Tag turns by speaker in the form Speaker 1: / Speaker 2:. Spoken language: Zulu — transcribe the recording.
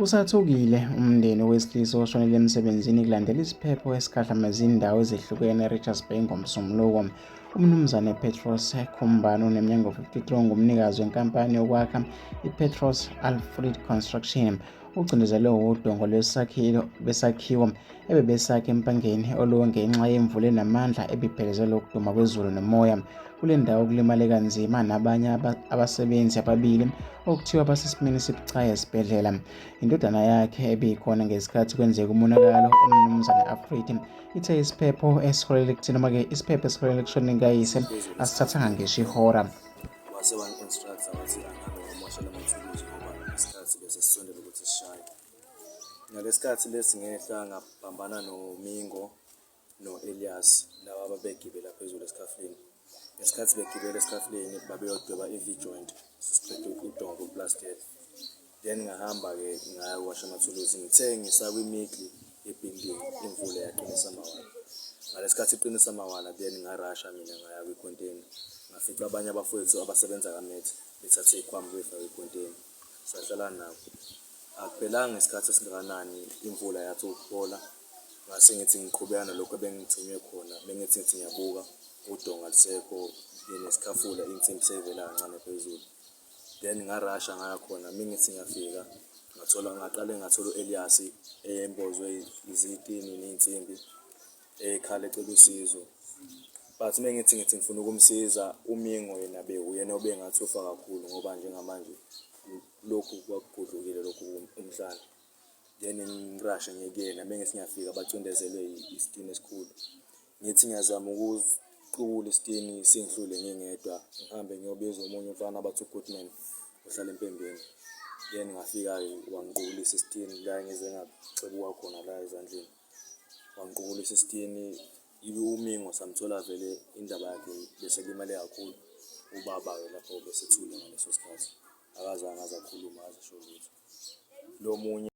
Speaker 1: Usathukile umndeni owesilisa oshonele emsebenzini kulandela isiphepho esikhahlameza indawo ezehlukene eRichards Bay ngoMsombuluko. UMnumzane Petros Khumbane oneminyaka 53 ngumnikazi wenkampani yokwakha iPetros Alfred Construction ucindezelwe wudongo lwesakhiwo ebebesakhe eMpangeni oluwe ngenxa yemvula enamandla ebiphelezelwe ukuduma kwezulu nomoya. Kule ndawo kulimale kanzima nabanye abasebenzi ababili okuthiwa basesimeni esibucayi esibhedlela. Indodana yakhe ebikhona ngesikhathi kwenzeka umonakalo, uMnumzane Afridi, ithe isiphepho esiholele ekutheni noma-ke isiphepho esiholele ekushoneni kayise asithathanga ngisho ihora.
Speaker 2: Wase wangi-instructor wathi angihambe ngomosha lamathuluzi ngoba isikhathi bese sisondele ukuthi sishaye. Ngalesikhathi lesi ngehla ngabambana noMingo no-Elias laba ababegibela phezulu esikhafuleni. Ngesikhathi begibela esikhafuleni babeyodweba i-V-joint sesiqeda udonga kuplastela. Then ngahamba-ke ngaya kuwasha amathuluzi ngithe ngisakwimidli ye-building imvula yaqinisa amawala. Ngalesikhathi iqinisa amawala then ngarasha mina ngaya kwikhonteyina ngafica abanye abafowethu abasebenza kaMetha bethathe iy'khwama bey'fake kwikhonteyina sahlala nabo. Akuphelanga isikhathi esingakanani imvula yathi ukuphola ngase ngithi ngiqhubeka nalokhu ebengithunywe khona mengithi ngithi ngiyabuka udonga alisekho nesikhafula insimbi seyivela kancane phezulu. Then ngarasha ngaya khona mengithi ngiyafika ngathola ngaqale ngathola u-Elias embozwe izitini ney'nsimbi ekhala ecela usizo. But mengithi ngithi ngifuna ukumsiza uMingo yena uyena obengathi ufa kakhulu ngoba njengamanje lokhu kwakugudlukile lokhu umhlane. Then ngirashe ngiye kuyena mengithi ngiyafika bacindezelwe isitini esikhulu. Ngithi ngiyazama ukuqukula isitini singihlule ngingedwa ngihambe ngiyobiza omunye umfana abathi uGoodman ohlala eMpembeni. Then ngafika-ke wangiqukulisa isitini la ngize ngaxebuka khona la ezandleni. Wangiqukulisa isitini uMingo samthola vele indaba yakhe bese limale kakhulu. Ubaba-ke lapho besethule ngaleso sikhathi akazange aze akhulume akaze asho lutho. Lo munye.